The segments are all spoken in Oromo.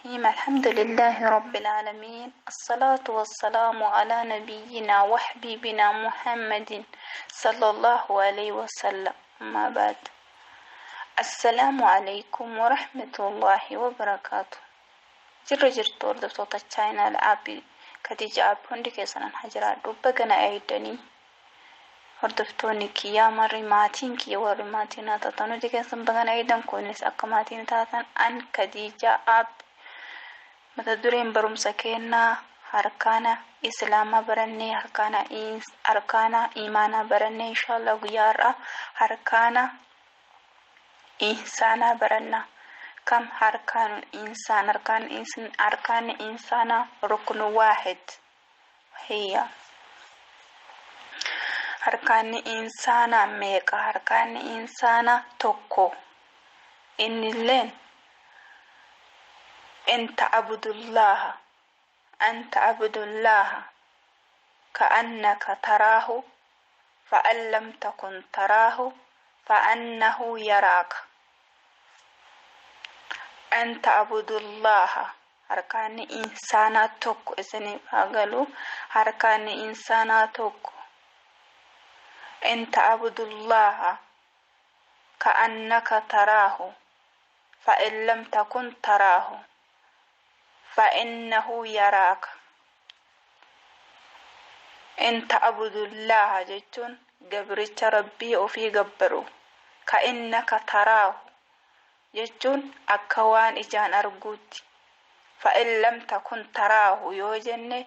الرحيم. الحمد لله رب العالمين، الصلاة والسلام على نبينا وحبيبنا محمد صلى الله عليه وسلم. أما بعد، السلام عليكم ورحمة الله وبركاته. Jirra jirtu hordoftoota channel aappii Khadija App? Hundi keessanan hajiraadhu. Bagana eeydanii hordoftoonni kiyyaa marri, maatiin kiyya, warri maatiin haa taatan, hundi keessan bagana eeydan. Kunis akka maatiin taatan. An Khadija App. Mata dureen barumsa kennaa harkaana islaamaa barannee, harkaana imaanaa barannee. Inshaallah guyyaa har'aa harkaana insaanaa barannaa. Kam harkaanu insaan? Harkaanni insaanaa ركن واحد هي. Harkaanni insaanaa meeqa? Harkaanni insaanaa tokko. Innilleen أن تعبد الله، أن تعبد الله كأنك تراه، فإن لم تكن تراه فإنه يراك. أن تعبد الله، harkaanni insaanaa tokko isiniif haa galu. Harkaanni insaanaa tokko. أن تعبد الله كأنك تراه، فإن لم تكن تراه فإنه يراك. أن تعبد الله jechuun gabricha Rabbii ofii gabbaru. كأنك تراه jechuun akka waan ijaan arguutti. فإن لم تكن تراه yoo jenne,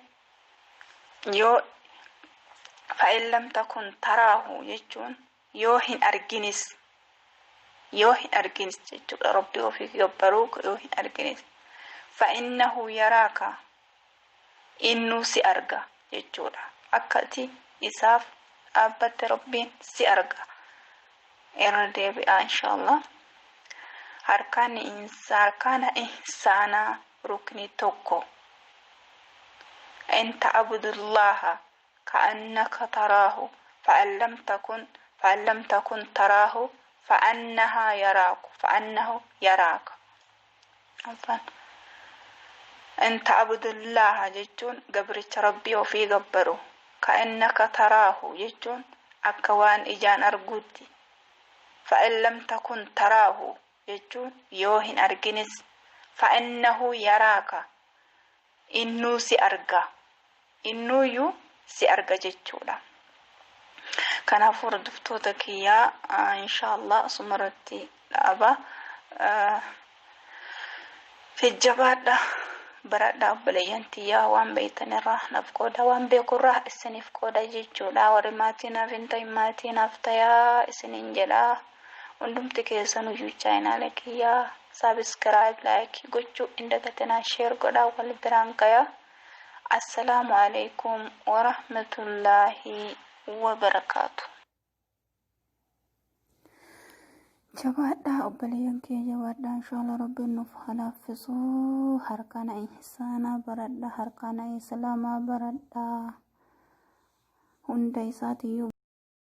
yoo فإن لم تكن تراه jechuun yoo hin arginis, yoo hin arginis jechuudha. Rabbii ofii gabbaruu yoo hin arginis. فإنه يراك, innuu si arga jechuudha. Akka ati isaaf dhaabbatte Rabbiin si arga. Irra deebi'aa inshaallah. Harkaana insaanaa rukni tokko. أن تعبد الله كأنك تراه، فإن لم تكن تراه فأنها يراك، فأنه يراك. عفوا، أن تعبد الله jechuun gabricha Rabbii ofii gabbaru. كأنك تراه jechuun akka waan ijaan arguutti. فإن لم تكن تراه jechuun yoo hin arginis. فإنه يراك, innuu si arga, innuuyyuu si arga jechuudha. Kanaafuu hordoftoota kiyyaa, inshaallah asumarratti dhaaba. Jajjabaadha, baradhaa obboleeyyan tiyyaa. Waan beektanirraa naaf qooda, waan beekurraa isiniif qooda jechuudha. Warri maatii naaf hin ta'in maatii naaf tayaa isiniin jedha. Hundumti keessan iyyuu channel kiyyaa subscribe, like gochuu hin dagatinaa, share godhaa, wal biraan gayaa. السلام عليكم ورحمة الله وبركاته. Jabaadhaa obboleeyyan kee, jabaadhaa. Inshaallah Rabbiin nuuf haa laaffisuu. Harkaana ihsaanaa baradhaa, harkaana islaamaa baradhaa, hunda isaatiyyuu.